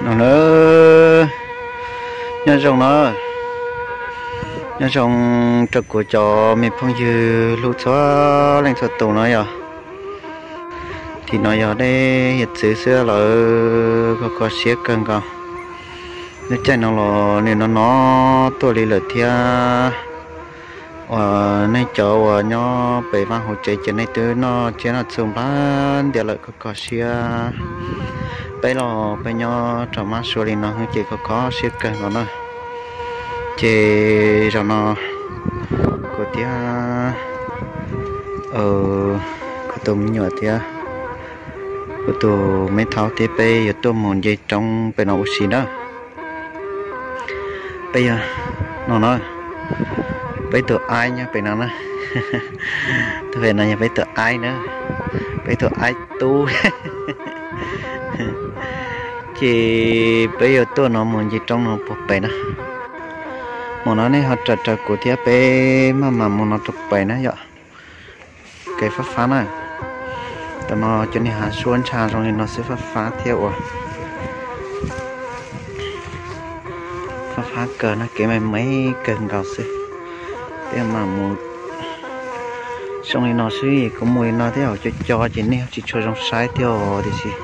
No na, nyob zoo no, nyob zoo rau kuv cov me phooj ywg hlub txhua leej txhua tus no yog. Tim no yog dej hiav txwv xwb lawm, kho kho siab kawg nkaus. Lub caij no los nws no no tuaj li lawm thiab. Uas nej cov uas nyob pem vaj hauv tsev ces nej twb noj tsiaj noj txhuv nplog ntiav lawm, kho kho siab. Peb los peb nyob rau mab sua li no ces kho kho siab kawg nkaus na. Ces zaum no kuv thiab kuv tus me nyuam thiab kuv tus me thaub thiab peb yuav tuaj mus nce roob pem no ua si na. Peb yog no na, peb tus aib nyob pem no na. Tus pem no yog peb tus aib na, peb tus aib tub. Ces peb yuav tuaj no mus nce roob no puag pem na. Mus no nej ho raws raws kuv thiab peb maj mam mus no rau pem na yom. Kev fab fab na. Tam no cov niag hav suab ntsha zoo li no xwb fab fab thiab uas fab fab kawg no, kev me me kawg nkaus xwb. Peb mam mus zoo li no xwb, kuv mus li no thiab hauv co co ces nej tsis tshua zoo saib thiab os tiam sis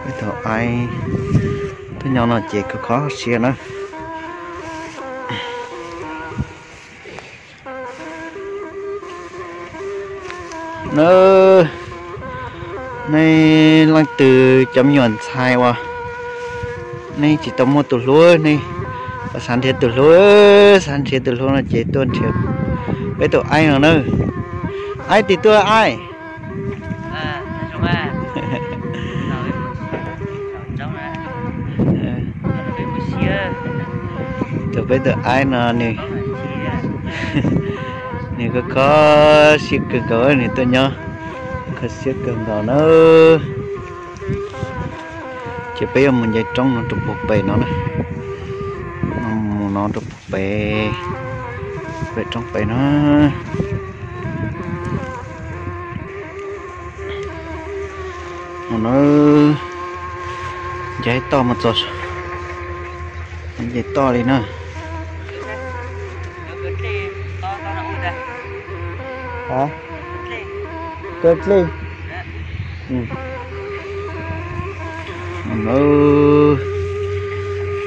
peb tau aib tuaj nyob no ces kho kho siab na. Na, nej leej twg cov me nyuam ntxhais uas nej tsis tau muaj tus hlub, nej xav nrhiav tus hlub, xav nrhiav tus hlub no ces tuaj nrhiav peb tus aib no na. Aib tim tuaj aib. Tus peb tus aib no nws, nws kho kho siab kawg nkaus, nws tuaj nyob kho siab kawg nkaus na. Ces peb yuav mus nce roob no rau puag pem no na. Mus no rau puag pem, pem roob pem no. Mus no, nce toj mus txog, nce toj li na. Kaw dlej. Mus no,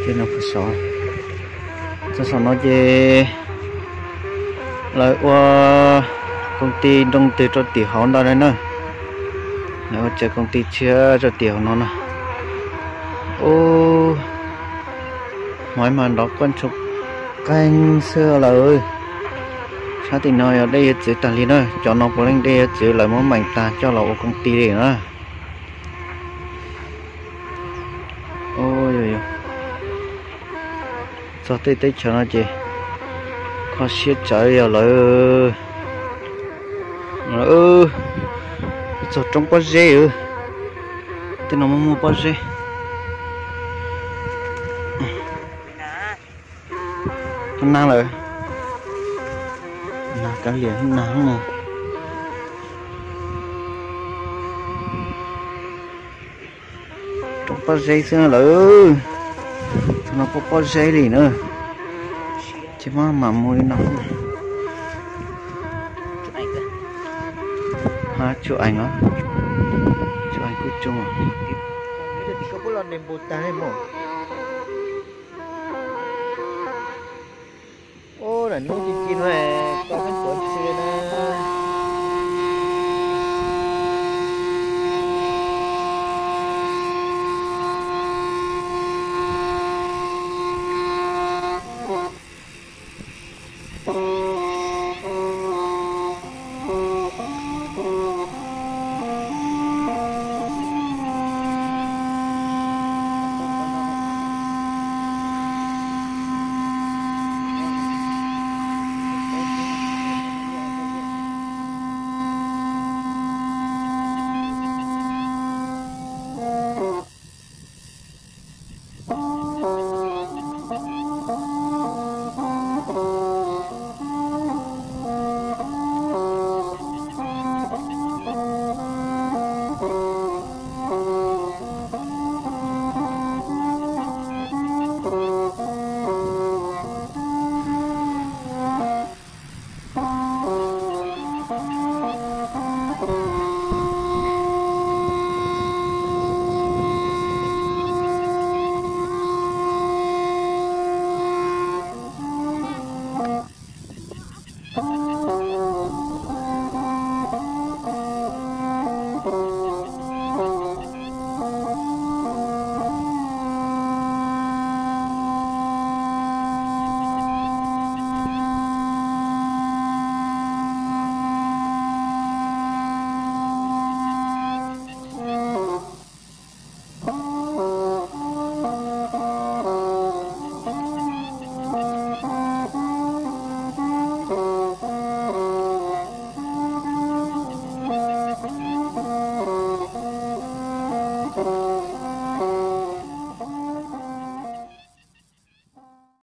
tej no puag saum, txog saum no ces lawv ua koom ti nroo twg rau tim hauv ntawd na. Lawv ua tsev koom ti tshiab rau tim hauv no na. Ub, hmoov mas nrov quaj ntsuag qeeg xwb lawm. Sab tim no yog dej hiav txwv tag li na, cov no puav leej dej hiav txwv lawv muab meem tag coj los ua koom ti li na. Txog tej teb chaws no ces kho siab tsawv li os lawm. Txog roob pob zeb, tej no muaj muaj pob zeb. Nag lawm, nag kav liam nag. Roob pob zeb xwb lawm, txog no pob pob zeb li na. Ces maj mam mus li no. Ha, tsuj eev os, tsuj eev kuj tsuj. Ub, lam nub ci ci no, koj peb tuav ntxhw na.